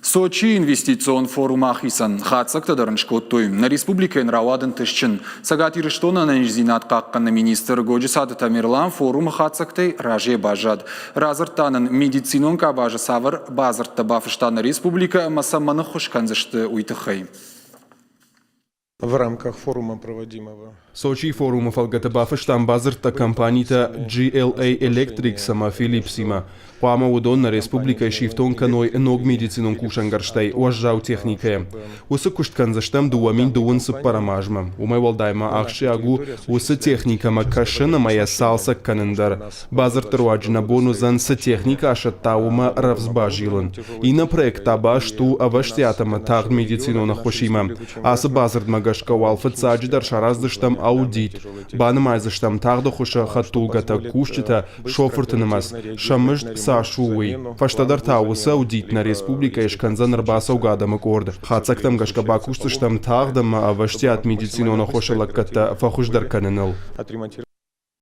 Сочийы инвестицион форум ахицӕн. Хатдзӕгтӕ дӕр ын скодтой. Нӕ республикӕйӕн рауад ӕнтыстджын. Цӕгат Ирыстоны ӕнӕниздзинад хъахъхъӕныны министр Годжысаты Тамерлан форумы хатдзӕгтӕй разыйӕ баззад. Радзырдта нын, медицинон къабазы цавӕр бадзырдтӕ бафыста нӕ республикӕ ӕмӕ цӕмӕн ӕххуыс кӕндзысты, уый тыххӕй. В рамках форума проводимого. Сочийы форумы фӕлгӕты бафыстам бадзырдтӕ компанитӕ GLA Electrics ӕмӕ Philips-имӕ. Хъуамӕ уыдон нӕ республикӕйы сифтонг кӕной ног медицинон кусӕнгӕрзтӕй уӕззау техникӕйӕ. Уыцы куыст кӕндзыстӕм 2024 азмӕ. Уымӕй уӕлдай ма ахсджиаг у уыцы техникӕмӕ кӕсын ӕмӕ йӕ цалцӕг кӕнын дӕр. Бадзырдты руаджы нӕ бон уыдзӕн, цы техникӕ асӕтта, уымӕ рӕвдз базилын. Иннӕ проект та баст у ӕвӕстиат ӕмӕ тагъд медицинон ӕххуысимӕ. Ацы бадзырдмӕ гӕсгӕ уал фыццаджыдӕр сараздзыстӕм аудит, банымайдзыстӕм тагъд ӕххуысы хӕдтулгӕтӕ, кусджытӕ, шофырты нымӕц, сӕ мызд цас у, уый. Фӕстӕдӕр та уыцы аудит нӕ республикӕйы скӕндзӕн ӕрбацӕугӕ адӕмы къорд. Хатдзӕгтӕм гӕсгӕ бакусдзыстӕм тагъд ӕмӕ ӕвӕстиат медицинон ӕххуысы лӕггӕдтӕ фӕхуыздӕр кӕныныл.